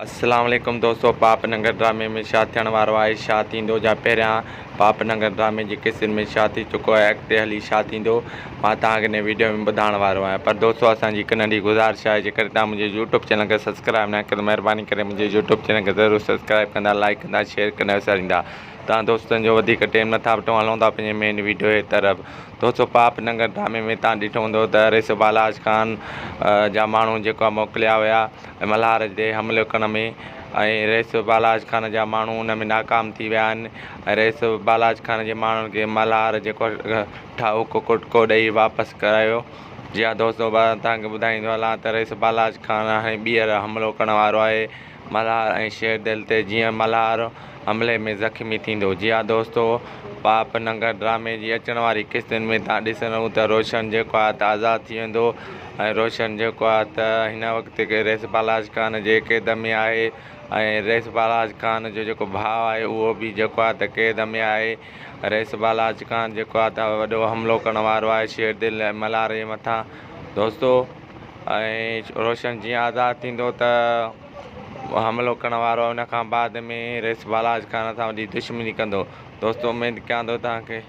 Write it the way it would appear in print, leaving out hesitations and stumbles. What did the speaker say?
اسلام عليڪم دوستو پاپ ننگر ڊرامي ۾ ڇا ٿيڻ وارو آهي ڇا ٿيندو جا پهريان پاپ ننگر ڊرامي جي قسطن ۾ ڇا ٿي چڪو آهي اڳتي هلي ڇا ٿيندو مان توهان کي هن ويڊيو ۾ ٻڌائڻ وارو آهيان پر دوستو اسان جي هڪ ننڍي گذارش آهي جيڪڏهن توهان منهنجي يوٽيوب چينل کي سبسڪرائب نه ڪيو ته مهرباني ڪري منهنجي يوٽيوب چينل کي ضرور سبسڪرائب ڪندا لائڪ ڪندا شيئر ڪندا وساريندا توهان دوستن جو وڌيڪ ٽيم نٿا وٺون هلون ٿا پنهنجي مين ويڊيو جي طرف دوستو پاپ ننگر ڊرامي ۾ توهان ڏٺو هوندو ته ريس بالاچ خان جا ماڻهو جيڪو موڪليا ويا ملهار تي حملو ڪرڻ ۾ ۽ رئيس بالاچ خان جا ماڻهو ان ۾ ناڪام ٿي ويا آهن ۽ رئيس بالاچ خان جي ماڻهن کي ملهار جيڪو ٺاهوڪو ڪٽڪو ڏئي واپس ڪرايو. جي ها دوستو توهان کي ٻڌائيندو هلان ته رئيس بالاچ خان هاڻي ٻيهر حملو ڪرڻ وارو آهي ملهار ۽ شير دل تي جيئن ملهار حملي ۾ زخمي ٿيندو. جي ها دوستو پاپ ننگر ڊرامي جي اچڻ واري قسطن ۾ توهان ڏسندو ته روشن جيڪو آهي ته آزاد ٿي ويندو ۽ روشن جيڪو آهي ته هن وقت رئيس بالاچ خان جي قيد ۾ آهي ۽ رئيس بالاچ خان جو جيڪو ڀاء آهي اهو به جيڪو آهي ته قيد ۾ آهي رئيس بالاچ خان جيڪو آهي ته وڏو حملو ڪرڻ وارو آهي شير دل ۽ ملهار جي مٿان دوستو ۽ روشن جيئن آزاد ٿيندو ته حملو ڪرڻ وارو آهي ان کان بعد ۾ رئيس بالاچ خان سان وڏي دشمني ڪندو دوستو اميد ڪيان ٿو توهان کي.